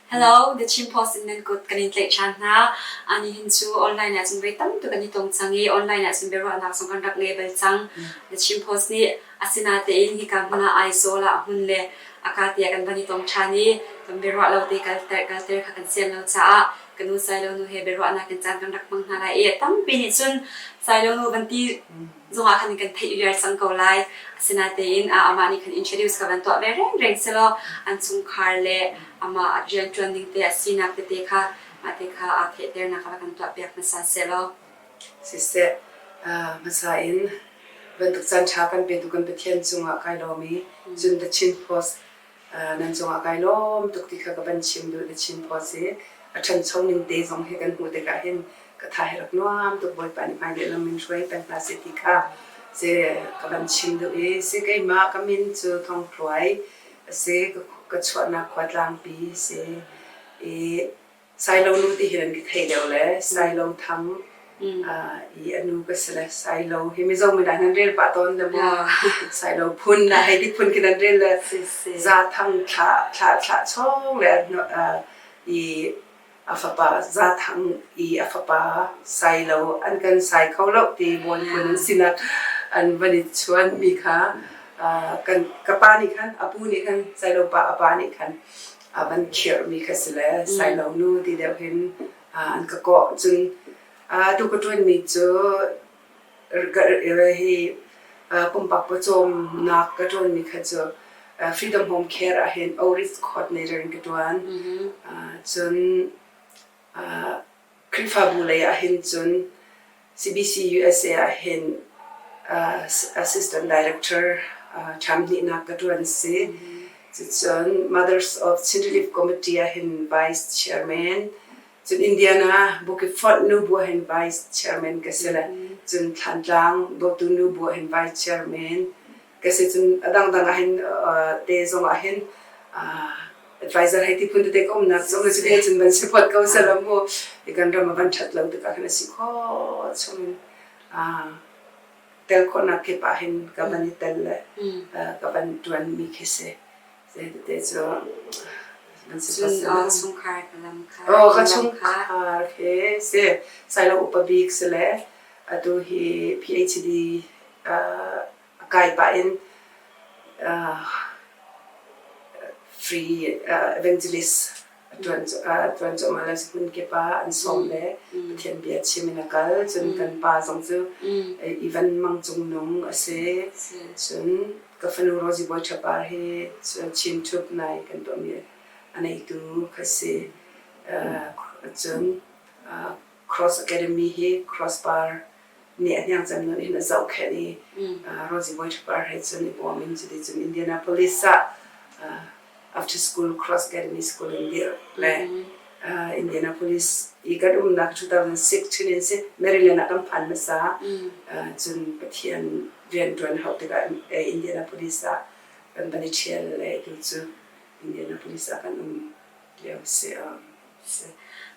Hello, The Chin Post in nan kut kan in tlaih ṭhan hna. Ani hin cu online ah cun voi tamtuk kan i tong cang i online ah cun biaruahnak zong kan rak ngei bal cang. The Chin Post nih asinatein hika hmun ah Aizawl ah a hmun le a ka tiah kan van i tong ṭhan i kan biaruah lo te kalter kalter kha kan sian lo caah ka nu Sailo nu he biaruahnak in caan kan rak hmang hna lai i tampi nih cun Sailo nu van ti zongah khan kan theih viar cang ko lai. Asinatein amah nih khan introduce ka van tuah ve rengreng selaw an chungkhar le amah rianṭuan ning te a sinak tete kha mah te kha aa theihternak kha kan tuah piak hmasa selaw. Siseh, hmasa in bantuk caan ṭha kan petu kan Pathian cungah kai lawm i cun The Chin Post nan cungah kai lawm tuk ti kha ka van chim duh. The Chin Post hi a ṭhancho ning te zong hi kan hmuh tikah hin ka tha hi rak nuam tuk. Bawipa nih hmailei lam in hruai peng hna seh ti kha si ka van chim duh i si keimah ka min cu Thong Thluai a si. Ka chuahnak khua tlangpi si i Sailo nu ti hin an ka thei deuh le Sailo Thang i a nu ka si le Sailo hi Mizo min ah nan rel pah tawn le maw Sailo phun na hei ti phun khi nan rel le Za Thang thla thla thla chong le i a fapa Za Thang i a fapa Sailo an kan sai kho lo ti bawi phun an sinak an van i chuan mi kha kan ka pa nih khan a pu nih khan Sailo pa a pa nih khan a van khirhmi kha si le Sailo nu ti deuh hin an ka kawh. Cun atu ka ṭuanmi cu hi pumpak pawcawmnak ka ṭuanmi kha cu Freedom Home Care ah hin Outreach Coordinator in ka ṭuan. Cun Khrihfabu lei ah hin cun CBC USA ah hin Assistant Director ṭham hnihnak ka ṭuan si. Cucun Mothers of Chin Relief Committee ah hin Vice Chairman, cun Indiana Bukit Fonh nubu ah hin Vice Chairman ka si le cun Thlantlang Dawtu nubu ah hin Vice Chairman ka si. Cun a dangdang ah hin te zong ah hin advisor hei ti phun tete ka umnak zong cu te cun van si phot ko salam mu i kan ram a van ṭhat lo tikah khan a si khawh chungin tel khawhnak kip ah hin ka van i tel le ka van ṭuan mi khi si tete cu van si phot salam chungkhar ka lam kha oh ka chungkhar khi si sailo upa bik si le atu hi PhD a kai pah in free evangelist a ṭuan ṭuan cuahmah le hmun kip ah an sawm le Pathian bia chim in a kal. Cun kan pa zong cu Ivan Mang Cung Nung a si. Cun ka fanu Rosie Bawi Ṭha Par hi Chin Thup nai kan tuahmi a neitu kha si. Cun Cross Academy hi Crossbar nih a hniang cem nun in a zohkhenh i Rosie Bawi Ṭha Par he cun i bawm in cuticun Indianapolis ah after school Cross Academy School in dirh le Indianapolis i kan umnak 2006 in si Maryland ah kan phan hmasa cun Pathian rianṭuan hauh tikah Indianapolis ah kan van i ṭhial le tu cu Indianapolis ah kan um lio si.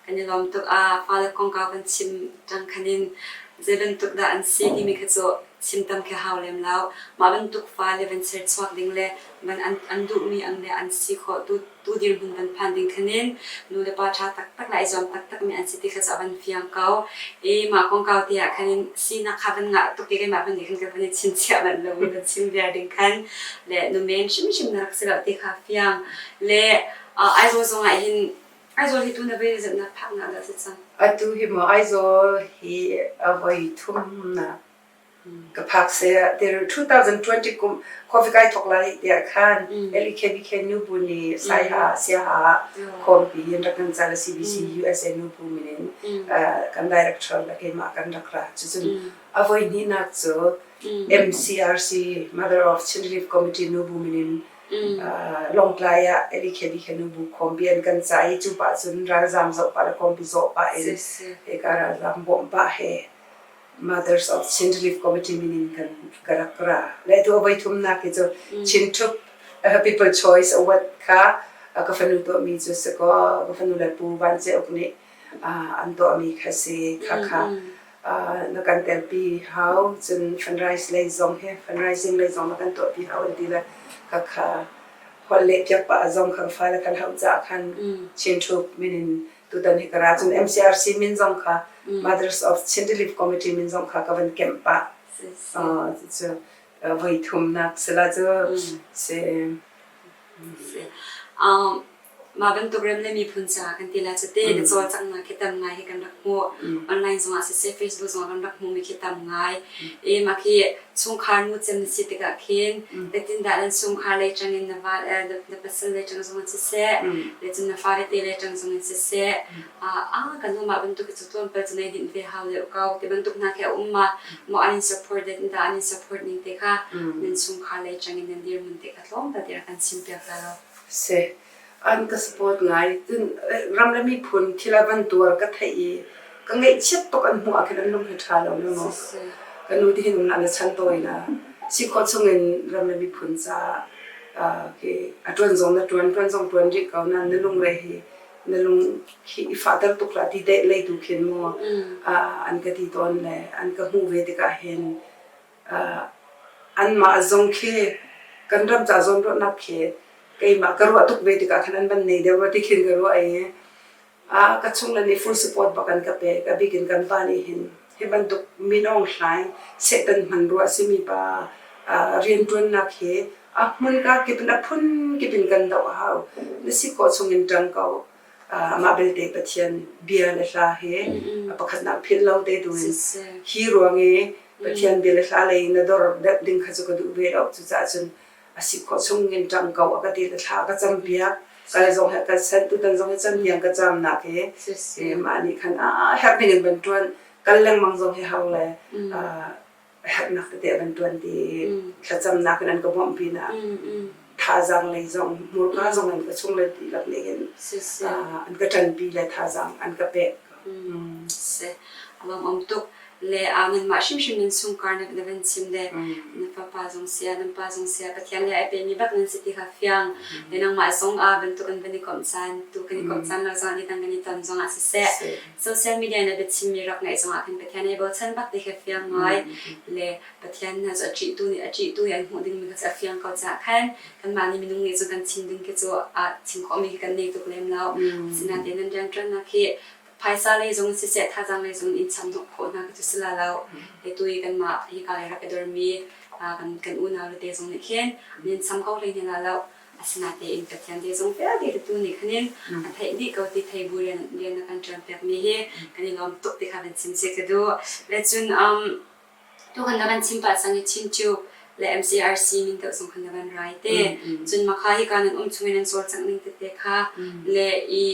Kan i lawm tuk. Ah, fale kongkau kan chim ṭang khan in zei bantuk dah an si timi kha cu chim tam khi hau lem lo. Mah bantuk fale van serchuak ding le van an, an duhmi ang le an si khawh tu, tu dirhmun van phan ding khan in nu le pa ṭha taktak le ai zuam taktakmi an si ti kha cu a van fiang ko. I mah kongkau te ah khan in sinak kha van ngah tuk i keimah van nih khan ka van i chinchiah manh lo in van chim viar ding khan le nu men hrimhrim na rak si lo ti kha fiang. Le Aizawl zong ah hin Aizawl hi tu na voi zeizatnak phaknak dah si cang? Atu hi maw Aizawl hi a voi thumnak ka phak seh 2020 kum coffee kai thok lai tiah khan LEKBK nubu nih Saiha Siaha khawmpi in rak kan cal CBC USA nubu min in kan director le keimah kan rak ra cucun a voi hnihnak cu MCRC Mother of Chin Relief Committee nubu min in Lawngtlai ah LEKBK nubu khawmpi an kan ca i cu pah cun ralzaam zoh pah le khawmpi zawh pah in hika ralzaam bawmh pah he Mothers of Chin Relief Committee min in kan ka rak ra. Le tu a voi thumnak hi cu Chin Thup People Choice Award kha ka fanu tuahmi cu si kaw ka fanu le pu Van Ce Uk nih an tuahmi kha si kha kha na kan telpi hau cun fundraise lei zong hi fundraising lei zong na kan tuahpi hau an ti le kha kha. Holh leh piak pah zong kha ka fale kan hauh caah khan Chin Thup min in tutan hi ka ra. Cun MCRC min zong kha Mothers of Chin Relief Committee min zong kha ka van kemh pah. Cucu voi thumnak si la cu si. Mah bantuk rem le miphun caah kan ti lai cu te na cawlcanghnak khi tam ngai hi kan rak hmuh. Online zongah siseh, Facebook zongah kan rak hmuhmi khi tam ngai. I mah khi chungkhar nu cem na si tikah khin zeitindah nan chungkhar lei ṭang in na va na pasal lei ṭang zongin siseh, le cun na fale te lei ṭang zongin siseh, ah kan nu mah bantuk hi cu tlawmpal cu nei dinh ve hau deuh ko ti bantuk hna khi a um ma maw an in support zeitindah an in support ning te kha nan chungkhar lei ṭang in nan dirhmun te kha tlawmpal te rak kan chimpiak ta lo. Si. An ka support ngai. Cun ram le miphun thil a van tuar ka theih i ka ngaihchiat tuk an hmuh ah khin an lung hi ṭha lo na maw. Ka nu ti hin um na chan tawi na si khawh chung in ram le miphun caah khi a ṭuan zong na ṭuan, ṭuan zong ṭuan rih ko nain na lungre hi na lung khi i fahter tuk hlah ti deh lei tu khin mu an ka ti tawn le an ka hmuh ve tikah hin Anmah zong khi kan ram ca zawnruahnak khi keimah ka ruah tuk ve tikah khan an van nei deuh rua ti khin ka ruah i ka chungle nih full support bak an ka pek. A bik in kan pa nih hin hi bantuk Min Aung Hlaing Satan hmanrua a simi pa rianṭuannak hi a hmunka kip in a phun kip in kan doh a hau. Na si khawh chung in ṭang ko. Amah belte Pathian bia le hla he a pakhatnak philh lo te tu in hi ruang i Pathian bia le hla lei na dor deuh ding kha cu ka duh ve lo. Cucaah cun a si khawh chung in ṭang ko a ka ti le thla ka cam piak. Kal zong he ka san tutan zong he cam tiang ka camnak he mah nih khan a herh ding in van ṭuan kal lengmang zong hi hau le herhnak tete a van ṭuan ti thlacamnak in an ka bawmh pinah thazaang lei zong hmurka zong in ka chung le dihlak nih hin an ka ṭanpi le thazaang an ka pek. Si, a lawmawm tuk. Le nanmah hrimhrim nan chungkhar na na van chim le na fapa zong sia nan pa zong sia Pathian le ai pemi bak nan si ti kha fiang. Le nangmah zong ah bantuk an van i komh caan tu kan i komh caan lo zong ah dang kan i ton zong ah siseh social media na biachimmi rak ngaih zongah khin Pathian ai bochan bak ti kha fiang ngai le Pathian hna cu a ṭihtu nih a ṭihtu i an hmuh dingmi kha cu a fiang ko caah khan kanmah nih minung nih cun kan chim ding khi cu a chim khawhmi khi kan nei tuk lem lo. Asinain nan rianṭuannak hi phaisa lei zong siseh thazaang lei zong in cham hnawh khawh hna khi cu si la lo. Atu i kanmah hika lei rak i dormi kan kan unau le te zong nih khin an in cham ko hlei hna la lo. Asinain Pathian zeizong vialte tu nih khanin a theih dih ko ti thei bu rian rian a kan ṭuanpiakmi hi kan i lawm tuk ti kha van chim seh ka duh. Le cun um, tukhan na van chim pah cang i Chin cu le MCRC min deuh zong khan na van rai te. Cun makha hika nan um chung in nan cawlcangh ning tete kha le i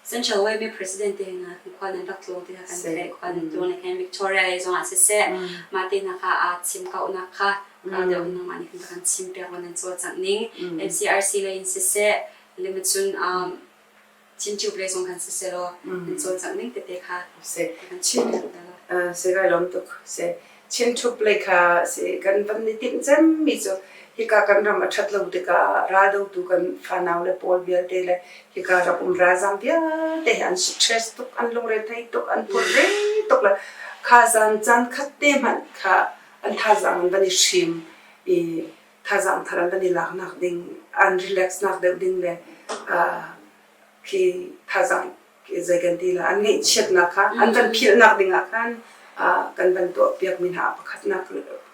Central Way President te hna khua nan rak tlung ti kha kan theih khua nan tlung le khan Victoria lei zongah siseh mah te hna kha aa chim kauhnak kha kau deuh in nangmah nih khan kan chim piak nan cawlcangh ning MCRC lei in siseh le cun Chin Tube lei zong khan siseh law nan cawlcangh ning tete kha kan chim piak ta law. Si kai lawm tuk. Si Chin Tube lei kha si kan van i timh cemmi cu hika kan ram a ṭhat lo tikah raldotu kan fanau le pawl vialte le hika ram um ralzaam vialte hi an stress tuk, an lungrethei tuk, an phurri tuk le kha zan caan khat te hmanh kha an thazaang an van i hrim i thazaang thar an van i laknak ding, an relax nak deuh ding le khi thazaang zei kan ti la an ngaihchiatnak kha an kan philhnak dingah khan kan van tuahpiakmi hna pakhatnak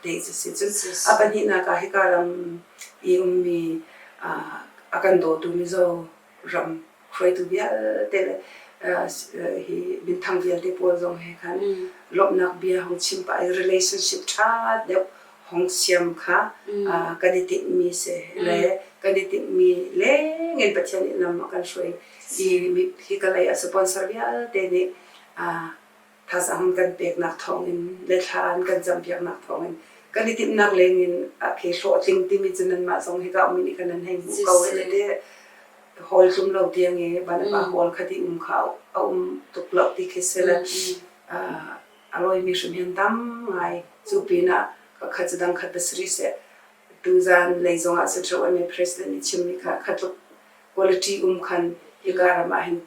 te cu si cun a pahnihnak ah hika ram i ummi a kan dawtu Mizo ram hruaitu vialte le hi minthang vialte pawl zong he khan lawmhnak bia hong chim pah i relationship ṭha deuh hong siam kha kan i tinhmi si le kan i tinhmi lengin Pathian nih lam a kan hruai i hika lei a sponsor vialte nih thazaang kan peknak thawngin le thla an kan campiaknak thawngin kan i timhnak lengin a khi hlawhtling timi cu nanmah zong hika ummi nih khan nan hei hmuh ko le te hawl tlum lo tiang i van pa hawl kha ti um kha a um tuk lo ti khi si le a lawimi hrim hin tam ngai cu pinah ka khat cu dang khat pasarih seh tuzan lei zongah Central YMA President nih chimmi kha kha tluk quality um khan hika ram ah hin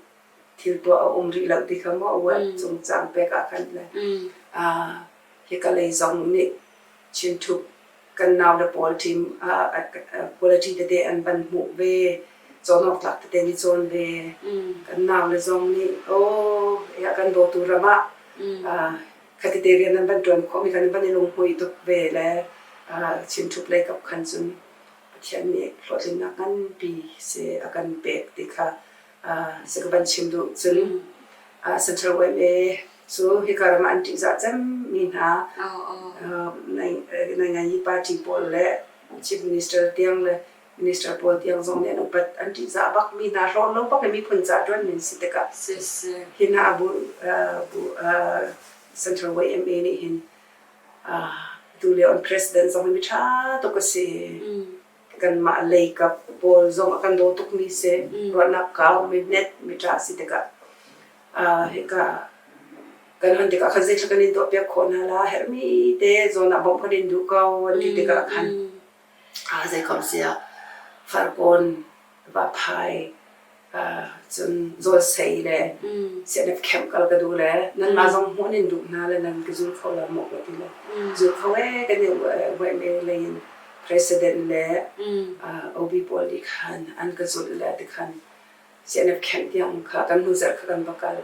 thil tuah a um rih lo ti kha maw uat cungcang pek ah khan le hika lei zong nih Chin Thup. Kan naule pawl team quality tete an van hmuh ve. Cawn awk tlak tete an i cawn ve. Kan naule zong nih aw ya kan dawtu ram ah khatite rian nan van ṭuan khawhmi kha nan van i lunghmuih tuk ve le Chin ṭhup lei kap khan cun Pathian nih hlawhtlinnak nganpi si a kan pek ti kha si ka van chim duh. Cun Central YMA cu hika ram ah an ṭihzah cemmi hna Nainganyi party pawl le Chief Minister tiang le Minister pawl tiang zong nih an upat an ṭihzah bakmi hna hlawt lo bak i miphun ca ṭuanmi an si tikah hi hna bu Central YMA nih hin tulio an president zong hi miṭha tuk a si. Kanmah leikap pawl zong a kan daw tukmi si. Ruahnak kau, mi hnet, miṭha a si tikah hika kan hon tikah khan zeitluk kan in tuahpiak khawh hna la herhmi te zawn ah bawmh kan in duh ko an ti tikah khan zeikom siah Farkawn Vaphai cun Zawlsei le CNF camp kal ka duh le nanmah zong hmuh nan duh hna le nan ka zul kho lo maw ka ti le zul kho ee kan i YMA lei in president le OB pawl nih khan an ka zulh le tikhan CNF camp tiang kha kan hnu zarh kha kan va kal.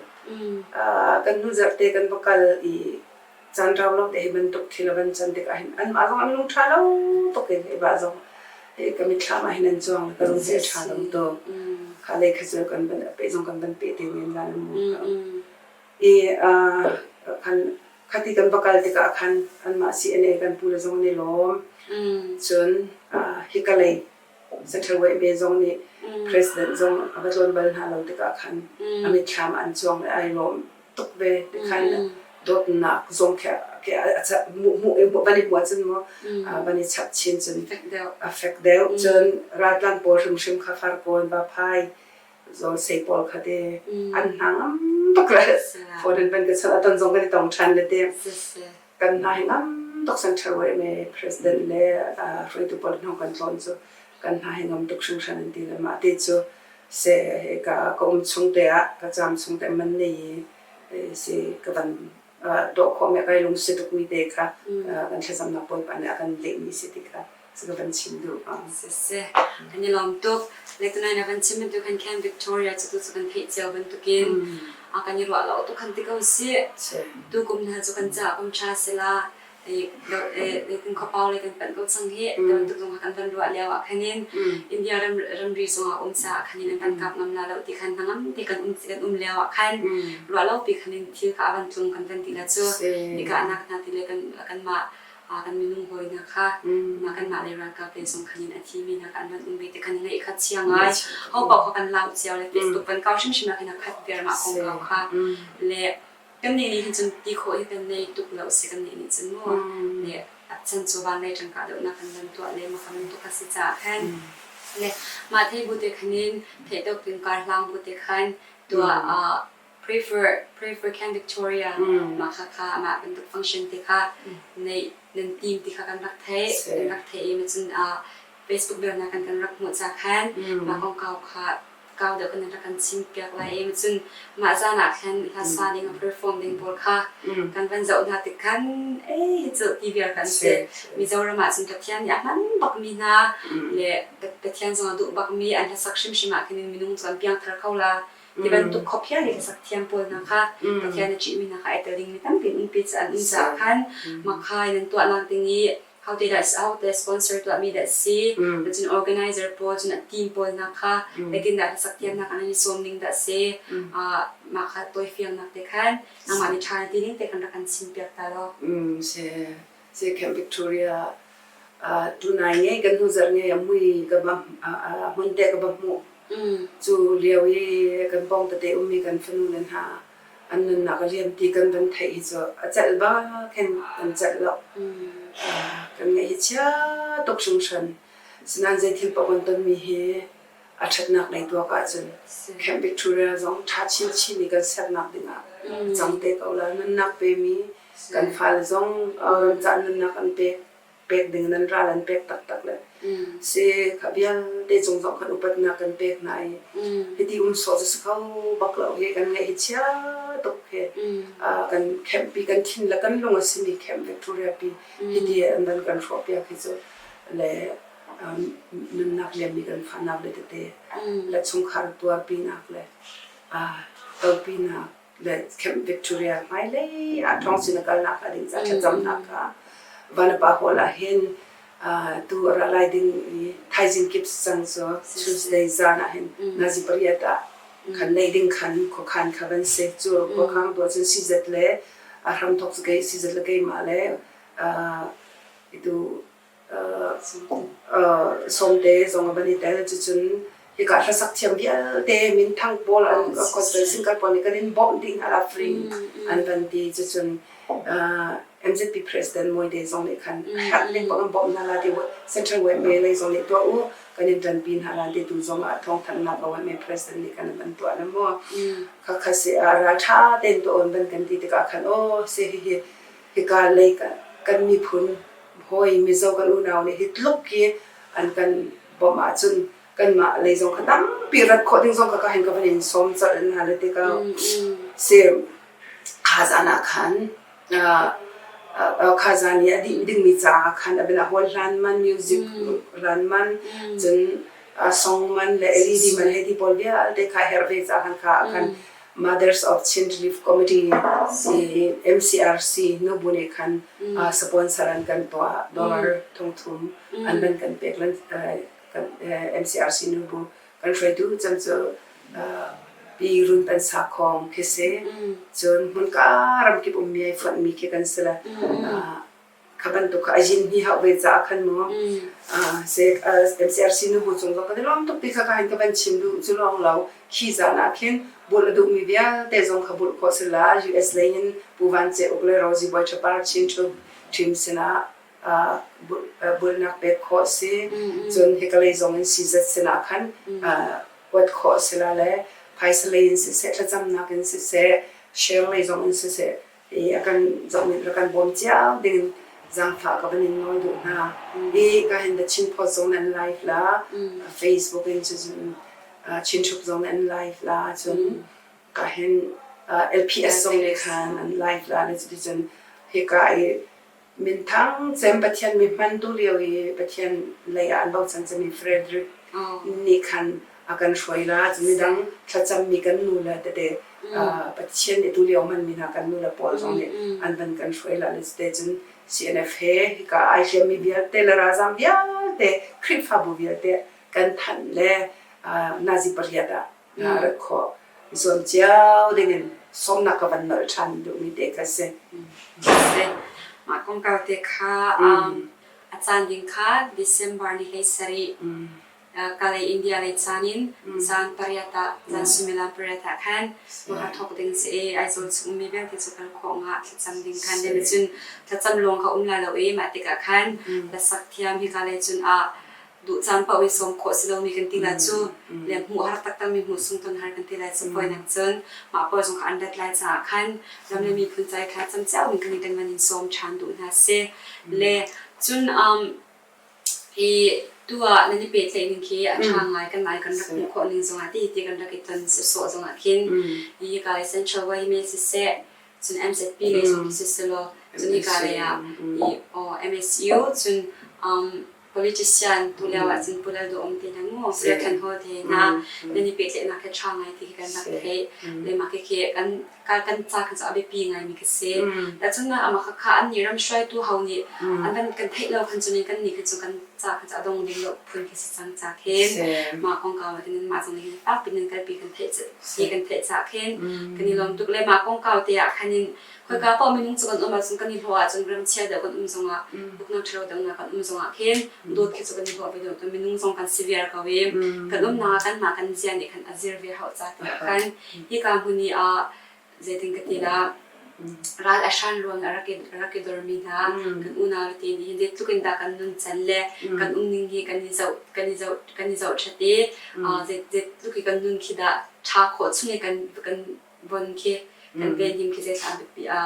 Kan hnu zarh te kan va kal i caan rau lo te hi bantuk thil a van can tikah hin anmah zong an lung ṭha lo tuk in hi va zong hi ka mitthlam ah hin an cuang ka lung hi a ṭha lo tuk. Kha lei kha cu kan van pe zong kan van pe te men la mu. I khan khati kan va kal tikah khan anmah CNA kan pu le zong an i lawm. Cun hika lei Central YMA zong nih president zong a va tlawn bal hna lo tikah khan a mitthlam an cuang le ai lawm tuk ve tikhan dawtnak zong khi van i hmuh ahcun maw van i chap chin cun a fek deuh cun raltlan pawl hrimhrim kha farkawn vaphai zawlsei pawl kha te an hna ngam tuk le phone in van ka chawnh a ton zong kan i tong ṭhan le te kan hna hi ngam tuk Central YMA president le hruaitu pawl hna kan tlawn cu kan hna hi ngam tuk hringhran an ti le mah te cu se ka ka um chung te ah ka caam chung te man nei i si ka van dawh khawh mi kai lung si tuk mi te kha kan thlacamnak Bawipa nih a kan leh mi si ti kha si ka van chim duh. Siseh, kan i lawm tuk. Le tunai na van chim bantuk khan Camp Victoria cu tu cu kan theih cio bantukin a kan i ruah lo tuk khan ti ko sih. Tu kum hna cu kan caah kum ṭha sila khuapau lei kan panh ko cang hi bantuk zong kan van ruah lio ah khanin India ram ramri zongah um caah khanin an kan kap ngam la lo ti khan hnangam te kan um kan um lio ah khan ruah lo pi khanin thil kha a van tlung kan van ti la cu hika anak hna ti le kan kanmah kan minung hawi hna kha mah kanmah le ralkap le zong khanin a thimi hna kha an van um ve te khan ngaih kha chia ngai ho paoh kha kan lau cio le Facebook van kau hrimhrim ah khin a khat viar mah kongkau kha le Kannih nih hin cun ti khawh hi kan nei tuk lo si kannih nih cun mu le a chan cu van lei ṭangka deuhnak kan van tuah le mah bantuk a si caah khan le mah thei bu te khan in theih tawk ding kar hlang bu te khan tuah ah prefer prefer Camp Victoria mah kha kha mah bantuk function te kha neih nan team ti kha kan rak theih kan rak theih i cun Facebook biaknak kan kan rak hmuh ca khan mah kongkau kha kau deuh kan rak kan chimpiak lai i cun mah zan ah khan hlasa ding a perform ding pawl kha kan van zoh hna tik khan ei hi cu ti vial kan si. Mizoram ah cun Pathian nih a hman bakmi hna le Pathian zong a duh bakmi an hlasak hrimhrim ah khin minung cu an piangthar kho la ti bantuk khophial nih hlasak thiam pawl hna kha Pathian a ṭihmi hna kha ai tel dingmi tampi an umpi an um caah khan mah kha in an tuahnak ding i Hote dah hote sponsor tuahmi dah si, cun organizer pawl, cun a team pawl hna kha zeitindah hlasak thiamnak an i sawm ning dah si, mah kha tawifiangnak te khan nangmah nih ṭha na ti ning te khan rak kan chimpiak ta law. Si, si Camp Victoria tunai nge kan hnu zarh nge a mui ka ba hmun te ka ba hmuh. Cu lio i kan pawng tete ummi kan fanu le hna an nunnak a liam ti kan van theih hi cu a celh bak hin kan celh lo. Kan ngaih hi chia tuk hringhran. Sinain zei thil paoh kan tonmi hi a ṭhatnak lei tuak ahcun Camp Victoria zong ṭha chinchin i kan sernak dingah cang te ko la. Nunnak pemi kan fale zong ram cah nunnak an pek. Pek ding nan ral an pek taktak le si kha vialte cung zong khan upatnak kan pek hna i hiti um sawh cu si kho bak lo hi kan ngaih hi chia. tuk khi kan camp pi kan thin le kan lung a simi camp Victoria pi hiti an van kan hrawh piak hi cu le nunnak liammi kan fahnak le tete le chungkhar tuarpinak le topinak le Camp Victoria hmailei ah ṭhawng sin a kalnak hnga ding caah thlacamnak kha Vanapa Hall ah hin tu a ra lai ding i thaizing kip cang cu Tuesday zan ah hin nazi pariat ah khan neih ding khan khuakhan kha van si. Cu khuakhang tuah cun sizat le a hramthok cu kei sizat le keimah le itu Sawmte zong a van i tel. Cucun hika hlasak thiam vialte minthang pawl an gospel singer pawl nih kan in bawmh dih hna la free an van ti. Cucun MZP President Mawite zong nih khan herh ning bang an bawmh hna la ti Central YMA lei zong nih tuah u kan in ṭanpi hna la ti tu zong ah thawngthanhnak a YMA President nih khan an van tuah le mu. Khakha si ah ralṭha tein tuah un van kan ti tikah khan aw si hihi hika lei kan miphun hawi Mizo kan unau nih hi tluk hi an kan bawmh ahcun kanmah lei zong kha tampi rat khawh ding zong kha ka hin ka van in sawm colh hna le ti ko si kha zan ah khan kha zan i a dih dingmi caah khan a bin a hawl hlan man music hlan man cun song man le LED man hei ti pawl vialte kha herh ve caah khan kha khan Mothers of Chin Relief Committee MCRC nubu nih khan sponsor an kan tuah dollar thongthum an van kan pek MCRC nubu kan hruaitu cem cu Pi Run Tan Sakhong khi si cun hmunka ramkip ummi ai fonhmi khi kan si le Kha bantuk kha a yin hi hauh ve caah khan mu MCRC nubu cung zong kan i lawm tuk ti kha ka hin ka van chim duh cu lawng lo khi zan ah khin bulh a duhmi vialte zong kha bulh khawh si la US lei in Pu Van Ce Uk le Rosie Bawi Ṭha Par Chin Ṭhu ṭhim sinah bulhnak pek khawh si cun hika lei zong in CZ sinah khan kuat khawh si la le phaisa lei in siseh thlacamnak in siseh share lei zong in siseh i a kan zohmi rak kan bawm cio dingin zaangfah ka van in nawl duh hna. I ka hin The Chin Post zong nan live la, Facebook in cun Chin Thup zong nan live la, cun ka hin LPS zong nih khan an live la le cuticun hika i Minthang cem Pathian mi hman tu lio i Pathian lei ah an bochan cemmi Frederick nih khan a kan hruai la. Cun midang thlacammi kan nu le tete Pathian nih tu lio hmanmi hna kan nu le pawl zong nih an van kan hruai la le cute cun CNF he hika ai hliammi vialte le ralzam vialte Khrihfabu vialte kan thanh le nazi pariat ah rat khawh zuam cio dingin sawmnak ka van nolh ṭhan duhmi te kha si. Mah kongkau te kha a caan ding kha December ni 17 Kalay India lei caan in zan pariat ah zan suimilam pariat ah khan mah thawk ding si i Aizawl chung ummi vialte cu kal khawh nga thlacam ding khan le cun thlacam lawng kha um lai lo i mah tikah khan hlasak thiam hika lei cun ah duh caan paoh i sawm khawh si lomi kan ti lai cu le hmuh har taktakmi hmuh sung ton har kan ti lai cu puainak cun mah pawl zong kha an rat lai caah khan ram le miphun cai kha cam cio in kan kan van in sawm ṭhan duh hna si le cun um hi tu ah nan i pehtlaih ning khi a ṭha ngai kan ngai kan rak hmuh khawh ning zongah ti ti kan rak i ton sawsawh zongah khin hi ka central YMA siseh cun MZP lei zong khi siselaw cun hika lei ah i MSU cun um politician tu lio ah cun Pu Lal Duh Om te hna mu Pu Than Ho te hna nan i pehtlaihnak hi ṭha ngai ti khi kan rak theih le mah khi kan kan ca kan cu a biapi ngaimi ka si ta cun amah kha an nih ram hruaitu ho nih an kan kan theih lo khan cun kan nih khan cu kan ca khan cu a dong ding lo phun khi si cang ca khin mah kongkau ah khin mah zong nih fak pin nan kalpi kan theih ti kan theih ca khin kan i lawm tuk le mah kongkau te ah khan in Khoika paoh minung cu kan um ahcun kan i hlawh ahcun ramchia deuh kan um zongah uknak ṭhalo deuhnak kan um zongah khin dawt khi cu kan i hlawh ve deuh. Minung zong kan si viar ko i kan umnak ah kanmah kan zia nih khan a zir ve hauh ca tiah khan hika hmun i ah zeitin ka ti la ral a hran ruang a rak i rak i dormi hna kan unau te nih hin zeitluk in dah kan nun can le kan umning hi kan i zoh kan i zoh kan i zoh ṭhat i zeitluk i kan nun khi dah ṭha khawh chung i kan kan bon khi kan venhim khi zeithla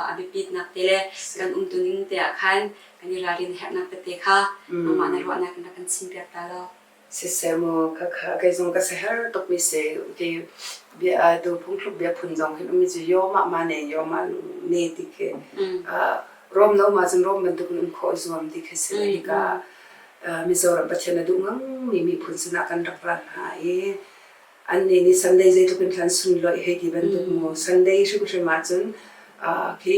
a biapitnak te le kan umtuning te ah khan kan i ralrin herhnak tete kha nangmah na ruahnak in rak kan chimpiak ta lo. Siseh mu khakha kei zong ka siaherh tukmi si. Kei bia tu phungthluk bia phun zong khin ummi cu yaw mah ma ne yaw mah ne ti khi rom no ma cun rom bantuk in um khawh i zuam ti khi si. Hika Mizoram Pathian a duh ngangmi miphun sinah kan rak ra hna i Annih nih Sunday zeitluk in thlan sunlawih hei ti bantuk mu Sunday hrimhrim ahcun khi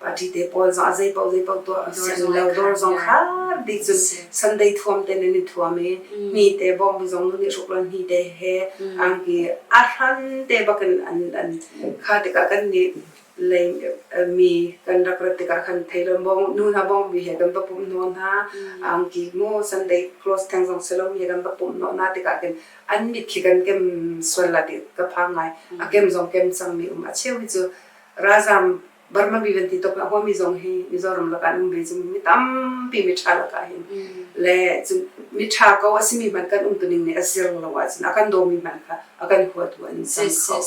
party te pawl zong a zeipaoh zeipaoh tuah sian lo dawr zong khar dih cun Sunday thuam te nan i thuam i hni te bawngbi zong nu nih hruk lo hni te he angki a hran te bak in an an kha tikah kan nih lei mi kan rak rat tikah khan thei lo bawng nu hna bawngbi he kan va pumh hnawh hna angki mu Sunday close theng zong si lo mi he kan va pumh hnawh hna tikah khin an mit khi kan kem sual la ti ka phang ngai. A kem zong kem cangmi um. A cheu hi cu ralzam Burma mi van ti tok a huami zong hi Mizoram lakah an um ve cu mi tampi mi ṭha lakah hin le cun mi ṭha ko a simi hmanh kan umtuning nih a zir lo ahcun a kan dawmi hmanh kha a kan huatu an cang kho.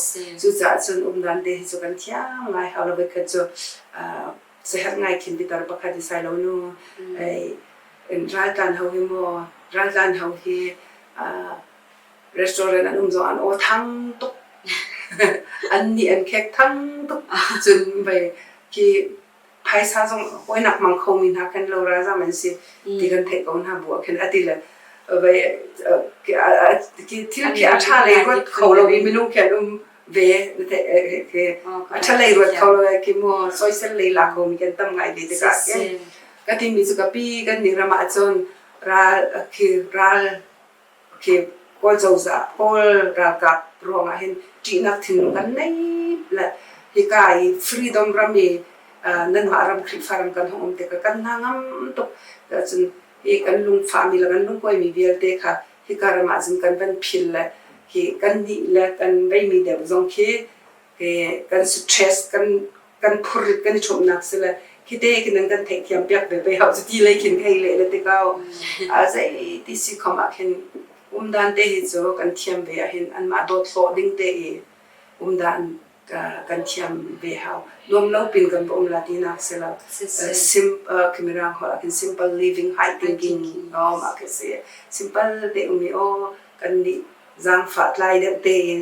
Cucaah cun umdan te hi cu kan thiam ngai hau lo voikhat cu saherh ngai khin pitar pakhat i sailo nu raltlan ho hi maw raltlan ho hi restaurant an um zong an aw thang tuk an nih an khek thang tuk cun vei khi phaisa zong hawinak hmang khomi hna khan lo ralzam an si ti kan theih ko hna bu ah khin ati le vei thil khi a ṭha lei ruat kho lo i minung khi an um ve a ṭha lei ruat kho lo khi mu soisel lei la khomi kan tam ngai ve tikah khin ka timi cu ka pi kan nih ram ah cun ral khi ral khi Kawl cozah Kawl ralkap ruangah hin ṭihnak thinlung kan nei le hika i freedom ram i nanmah ram Khrihfa ram kan hung um tikah kan hna ngam tuk cun hi kan lungfahmi le kan lungkuaimi vialte kha hika ram ah cun kan van phil le hi kan nih le kan veimi deuh zong khi kan stress kan kan phurrit kan i ṭhumhnak si le khite khin nan kan theihthiam piak ve pei hau cu ti lei khin hei leh le te ko a zei ti si khom ah khin umdan te hi cu kan thiam ve ah hin anmah dawt hlawh ding te i umdan kan thiam ve hau nuam lo pin kan va um la tinak si lo sim khimirang holh ah khin simple living high thinking no mah khi si simple te um i aw kan nih zaangfah tlai deuh tein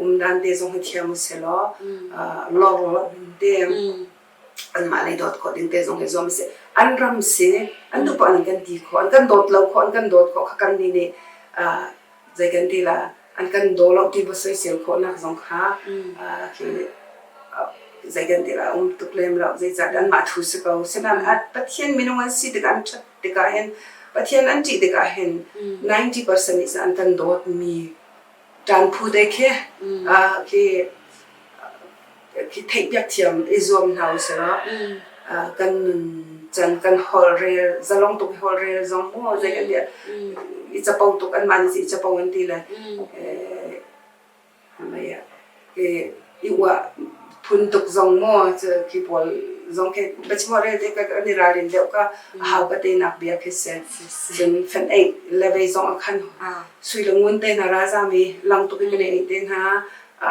umdan te zong hi thiam u selaw lor te anmah lei dawt khawh ding te zong hi zuam si an ram si an duh poah in kan ti khawh an kan dawt lo khawh an kan dawt khawh kha kan nih nih zei kan ti la an kan daw lo ti va soisel khawhnak zong kha khi zei kan ti la um tuk lem lo zeicah anmah thu si ko sinain Pathian minung an si tikah an ṭhat tikah hin Pathian an ṭih tikah hin 90% nih cun an kan dawtmi ṭan phu te khi khi khi theihpiak thiam i zuam hna usih law kan nun can kan holhrel zalong tuk i holhrel zong maw zei kan ti i capo tuk anmah nih i capo an ti le I uah phun tuk zong maw khi pawl zong khi biachim rel te kan i ralrin deuh ka a hau ka te nak bia khi si. Cun fan eih le vei zong ah khan sui le ngun te hna ralzam i lang tuk i kan ei te hna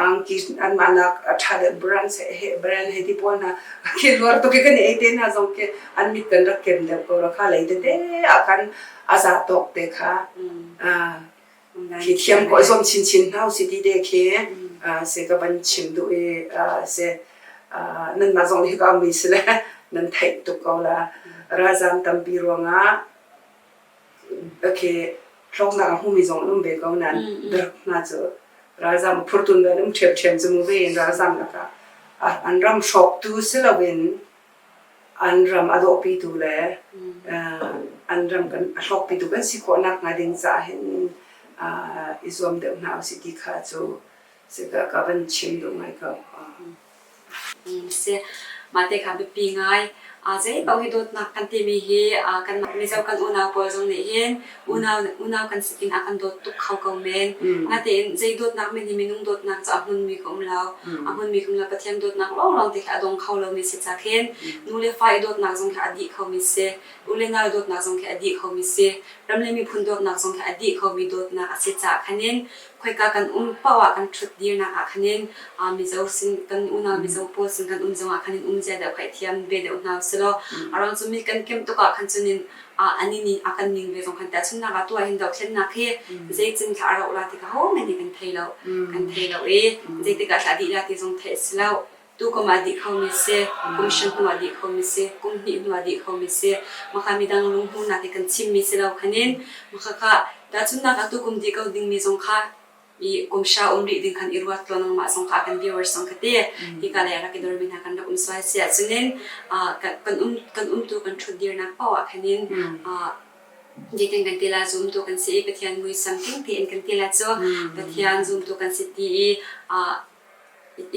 angki anmah nak a ṭha deuh brand he brand he ti pawl hna khi luar tuk i kan ei te hna zong khi an mit kan rak kem deuh ko ra kha lei tete ah khan a za tawk te kha Khi thiam khawh zuam chinchin hna usih ti te khi si ka van chim duh i si nanmah zong nih hika ummi si le nan theih tuk ko la. Ralzaam tampi ruangah okay hlawknak a hmumi zong an um ve ko nain drug hna cu ralzaam a phurtu an um ṭhiamṭhiam cu mu ve in ralzaam lakah an ram hrawktu si loin an ram a dawhpitu le an ram kan a hlawkpitu kan si khawh nakhnga ding caah hin i zuam deuh hna usih ti kha cu ka van chim duh ngai ko. Si. Mah te kha biapi ngai. Zei paoh hi dawtnak kan timi hi kan Mizo kan unau pawl zong nih hin unau unau kan si tin a kan dawt tuk kho ko men. Natein zei dawtnak men hi minung dawtnak cu a hmunmi ka um lo. A hmunmi ka um lo. Pathian dawtnak lawnglawng te khi a dong kho lomi si ca khin nu le fa i dawtnak zong khi a dih khomi si. U le nau dawtnak zong khi a dih khomi si. Ram le miphun dawtnak zong khi a dih khomi dawtnak a si caah khanin khoika kan um paoh ah kan ṭhut dirnak ah khanin Mizo sin kan unau Mizo pawl sin kan um zongah khanin um zia deuh kha i thiam ve deuh hna usih law a ruang cu mi kan kem tuk ah khan cunin Ani nih a kan ning ve zong khan tahchunhnak ah tuah hin dohthlennak hi zeitin thla a rauh la ti kha hohmanh nih kan thei lo. Kan thei lo i zeitik ah thla dih la ti zong theih a si lo. Tu kum ah dih khomi si, kum hran hnu ah dih khomi si, kum hnih hnu ah dih khomi si. Maka midang lunghmuhnak hi kan chimmi si lo khanin maka kha tahchunhnak ah tu kum dih ko dingmi zong kha i kumhra um rih ding khan i ruat law nangmah zong kha kan viewers zong kha ti hika lei rak i dormi hna kan rak um sual si ahcunin kan um kan umtu kan ṭhut dirnak paoh ah khanin zeitin kan ti la zumtu kan si i Pathian muisam tling tein kan ti la cu Pathian zumtu kan si ti i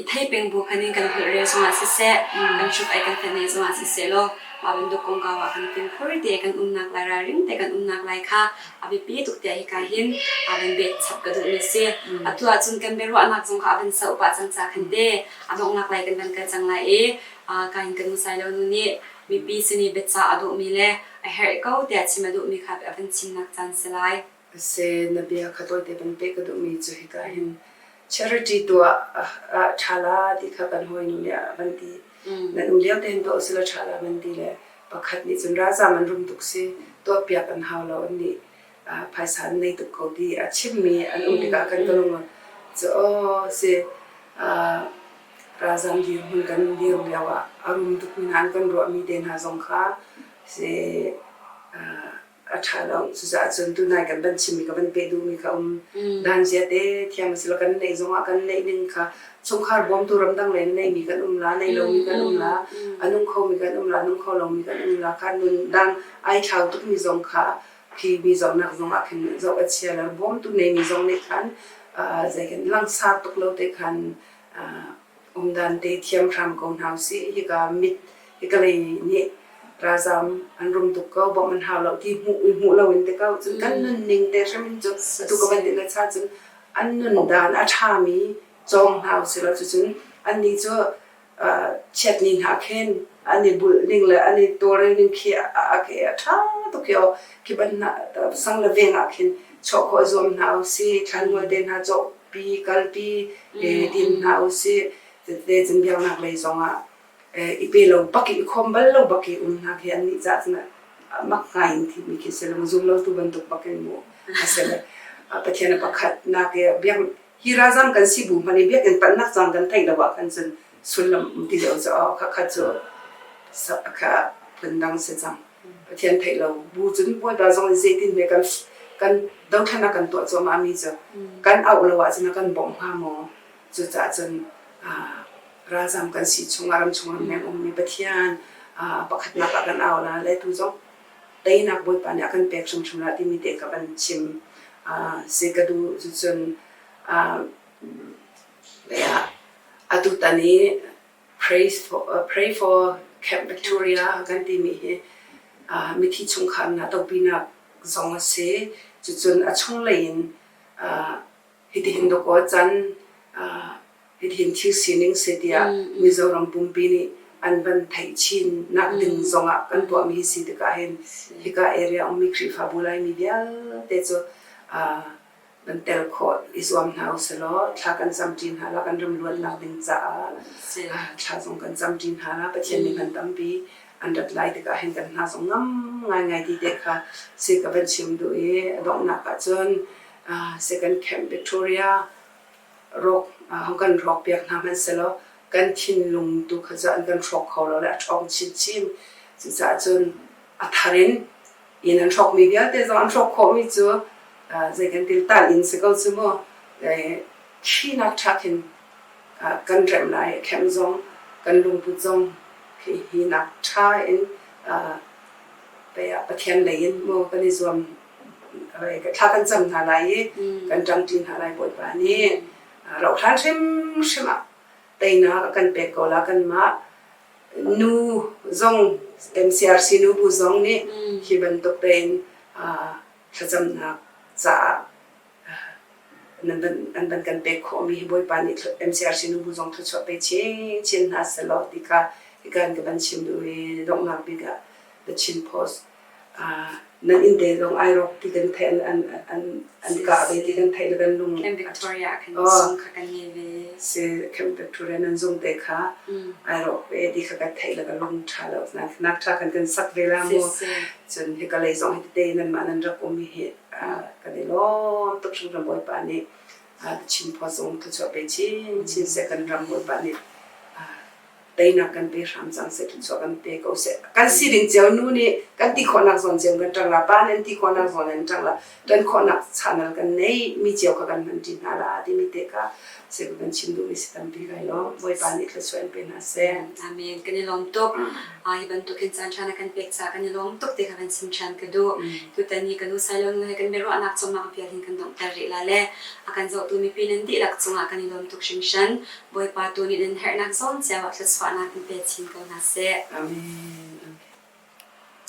I thei peng bu khan in kan holh rel zongah siseh, kan hruk ai kan fenh zongah siseh law mah bantuk kongkau ah kan fimkhur te kan umnak lai ralring te kan umnak lai kha a biapi tuk tiah hika hin a van bet chap ka duhmi si. Atu ahcun kan biaruahnak zong kha a van sauh pah cang ca khan te a donghnak lai kan van kal cang lai i ka hin kan musai lo nu nih mipi sin i biacah a duhmi le a herh ko tiah chim a duhmi kha a van chimnak caan si lai. Se na bia kha tawite van pek ka duhmi cu hika hin charity tuah ah ṭha la ti kha kan hawinu nih a van ti. Nan um lio te hin tuah usila ṭha la van ti le pakhat nih cun ralzaam an rum tuk si tuahpiak an hau lo an nih phaisa an nei tuk ko ti a chimmi an um tikah kan ka lung cu aw si ralzaam dirhmun kan dir lio ah a rum tukmi hna an kan ruahmi te hna zong kha si a ṭha lo. Cucaah cun tunai kan van chimmi ka van peh duhmi kha um. Dan zia te thiam a si lo. Kan neih zongah kan neih ning kha chungkhar bawmtu ramdang lei na neihmi kan um la, nei lomi kan um la, a nung khomi kan um la, nung kho lomi kan um la kha nun dang ai thlau tukmi zong kha khi mi zohnak zong ah khin zoh a chia lo. Bawmtu neimi zong nih khan zei kan langsar tuk lo te khan Umdan te thiam hram ko hna usih. Hika mit hika lei nih ralzam an rum tuk ko, bawmh an hau lo ti hmuh hmuh lo in te ko. Cun kan nunning te hrim in cu atu ka van ti na cha cun an nundan a ṭhami cawng hna usih law cucun annih cu chiatni hna khin an i bulh ning le an i tawlrel ning khi a ke a ṭha tuk khi aw khi ban sang le veng ah khin chuah khawh zuam hna usih thlanmual te hna cawh pi kalpi din hna usih tete cun biaknak lei zongah i pe lo bak i khom bal lo bak i um hna khi an nih cah cun mak ngai in thimi khi si lo zum lo tu bantuk bak in mu a si le Pathian a pakhat nak i biak hi ralzam kan si bu hmanh i biakinn panhnak caan kan theih lo ah khan cun sullam um ti lo cu kha kha cu kha phundang si cang Pathian theih lo bu cun Bawipa zong nih zeitin hme kan kan dothlennak kan tuah cuahmah mi cu kan auh lo ahcun a kan bawmh hnga maw? Cucaah cun ralzam kan si chungah ramchung ramleng ummi Pathian pakhatnak ah kan au la le tu zong teinak Bawipa nih a kan pek hrimhrim la timi te ka van chim si ka duh cucun atutan i Pray for Camp Victoria kan timi hi mithi chungkhar hna topinak zong a si. Cucun a chunglei in hitihin dawkaw can hitihin thil sining si tiah Mizoram pumpi nih an van theih chin nak ding zongah kan tuahmi hi si tikah hin hika area ummi Khrihfabu Laimi vialte cu Kan tel khawh i zuam hna usilaw thla kan camṭi hna la kan ram luatnak ding caah thla zong kan camṭi hna la Pathian nih hman tampi an rat lai tikah hin kan hna zong ngam ngaingai ti te kha si ka van chim duh i a donghnak ah cun Second Camp Victoria rawk hong kan rawk piak hna hmanhsehlaw kan thinlung tu kha cu an kan hrawk kho lo le a ṭhawng chinchin cucaah cun a thar in inn an hrawkmi vialte zong an hrawk khawhmi cu zei kan til tal in si ko cu mu khinak ṭha khin kan remh lai khem zong kan lungput zong khi hi nak ṭha in Pathian lei in mu kan i zuam thla kan cam hna lai i kan ṭangṭi hna lai Bawipa nih rauhhlan hrimhrim ah teinak a kan pek ko la kanmah Nu zong MCRC nubu zong nih hi bantuk tein thlacamnak caah an van kan pek khawhmi hi Bawipa nih MCRC nubu zong thluachuah pe chinchin hna sehlaw ti kha hika in ka van chim duh i donghnak bik ah The Chin Post nan inn te zong ai rawk ti kan theih an an an kah ve ti kan theih le kan lung Camp Victoria ah khan sung kha kan ngei ve. Si Camp Victoria nan zung te kha ai rawk ve ti kha ka theih le ka lung ṭha lo. Nak ṭha kan kan sak ve la mu. Cun hika lei zong hi tete nanmah nan rak um hi kan i lawm tuk hringhran Bawipa nih Chin phaw zong thluachuah pe chinchin seh kan ram Bawipa nih teinak kan pe hram cang seh thluachuah kan pe ko seh kan si ding cio nu nih kan ti khawhnak zawn cio kan ṭang la pa nih an ti khawhnak zawn an ṭang la ṭan khawhnak channel kan nei mi cio kha kan hman ṭi hna la timi te kha se kan chim duhmi si tampi kai lo Bawipa nih thluachuah in pe hna seh. Amen. Kan i lawm tuk. Hi bantukin caan ṭha na kan pek caah kan i lawm tuk ti kha kan chim ṭhan ka duh. Tutan hi ka nu Sailo nu he kan biaruahnak cungah vial hin kan donghter rih la le a kan zohtu mipi nan dihlak cungah kan i lawm tuk hringhran. Bawipa tu nih nan herhnak zawn cio ah thluachuahnak in pe chin ko hna seh. Amen.